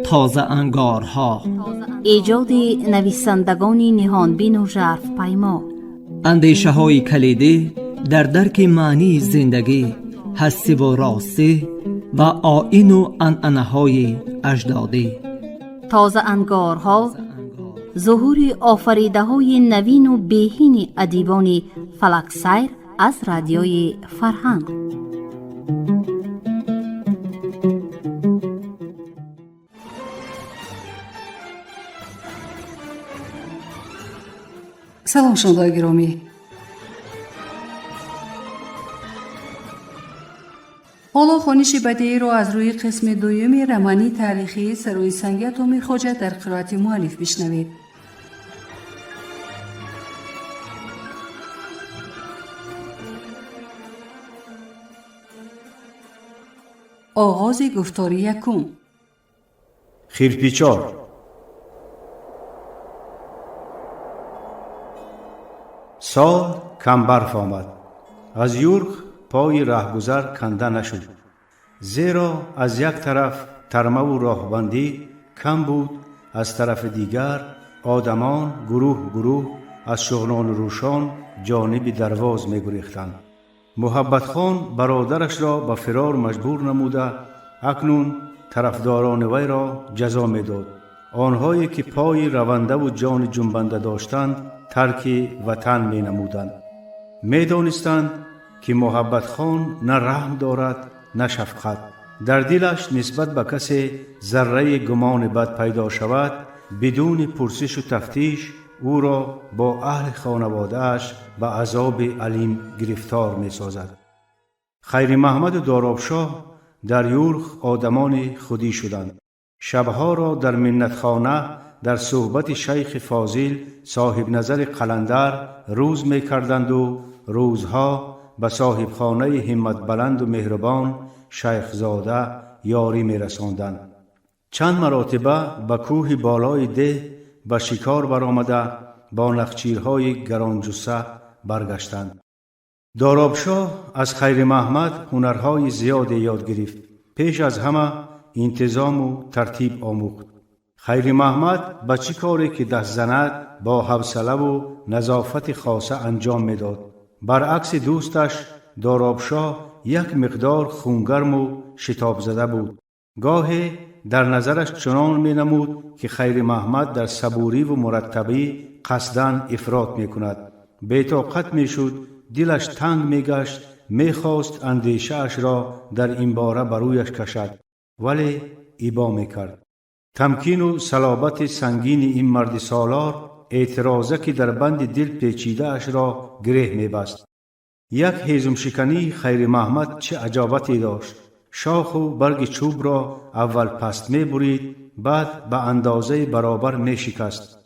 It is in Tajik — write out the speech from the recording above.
Тозаангорҳо. Эҷоди нависандагони ниҳонбину жарфпаймо. Андешаҳои калидӣ дар дарки маънии зиндагӣ, ҳастиву ростӣ ва оину анъанаҳои аҷдодӣ. Тозаангорҳо зуҳури офаридаҳои навину беҳини адибони фалаксайр аз Радиои Фарҳанг. Салом, шунавандаои гиромӣ. Ҳоло хониши бадеиро аз рӯи қисми дуюми романи таърихии «Сарои санги Атоми Хоҷа» дар қироати муаллиф бишнавед. Оғози гуфтори якум. Хирпичор. Сол камбарф омад. Аз Юрх пои раҳгузар канда нашуд, зеро аз як тараф тармаву роҳбандӣ кам буд, аз тарафи дигар одамон гурӯҳ гурӯҳ аз шуғнону Рӯшон ҷониби Дарвоз мегурехтанд. Муҳаббатхон бародарашро ба фирор маҷбур намуда, акнун тарафдорони вайро ҷазо медод. Онҳое ки пои равандаву ҷони ҷунбанда доштанд, тарки ватан менамуданд. Медонистанд, ки Муҳаббатхон на раҳм дорад, на шафқат. Дар дилаш нисбат ба касе зарраи гумони бад пайдо шавад, бидуни пурсишу тафтиш ӯро бо аҳли хонаводааш ба азоби алим гирифтор месозад. Хайримаҳмаду Доробшоҳ дар Юрх одамони худӣ шуданд. Шабҳоро дар миннатхона дар суҳбати шайхи фозил Соҳибназари Қаландар рӯз мекарданду рӯзҳо ба соҳибхонаи ҳимматбаланду меҳрубон Шайхзода ёрӣ мерасонданд. Чанд маротиба ба кӯҳи болои деҳ ба шикор баромада, бо нахчирҳои гаронҷусса баргаштанд. Доробшоҳ аз Хайримаҳмад ҳунарҳои зиёде ёд гирифт. Пеш аз ҳама интизому тартиб омӯхт. Хайримаҳмад ба чӣ коре ки даст занад, бо ҳавсалаву назофати хоса анҷом медод. Баръакси дӯсташ, Доробшоҳ як миқдор хунгарму шитобзада буд. Гоҳе дар назараш чунон менамуд, ки Хайримаҳмад дар сабуриву мураттабӣ қасдан ифрот мекунад. Бетоқат мешуд, дилаш танг мегашт, мехост андешаашро дар ин бора ба рӯяш кашад, вале ибо мекард. Тамкину салобати сангини ин марди солор эътироза ки дар банди дил печидаашро гиреҳ мебаст. Як ҳезумшикании Хайримаҳмад чӣ аҷобате дошт! Шоху барги чӯбро аввал паст мебурид, баъд ба андозаи баробар мешикаст.